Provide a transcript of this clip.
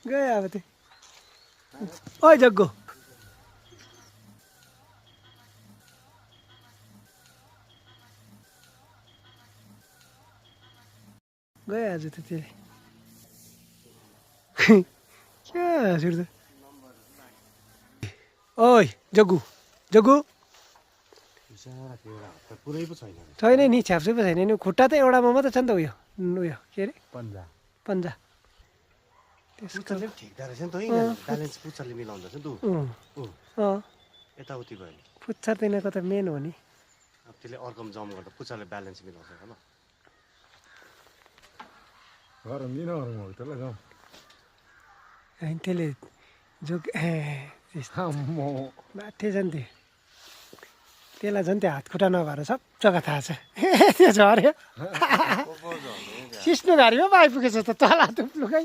गयो अब त्यो ओइ जग्गो गयो आज त त्यसले क्या हाँसेर त ओइ जग्गु जग्गु छैन नि छ्याप्सै पो छैन नि खुट्टा त एउटामा मात्रै छ नि त उयो उयो के अरे पन्जा पुच्छरले पनि ठिक्दा रहेछ नि त है ब्यालेन्स पुच्छरले मिलाउँदो रहेछ नि त यताउति भयो पुच्छर तिनीहरूको त मेन हो नि अब त्यसले अर्कोमा जम गर्दा पुच्छरले ब्यालेन्स मिलाउँछ होला होइन त्यसले जो बाठे छ नि त्यो त्यसलाई झन् त्यो हातखुट्टा नभएर सब जग्गा थाहा छ त्यो झऱ्यो सिस्नु घारीमा पो आइपुगेछ त तल थुप्लुकै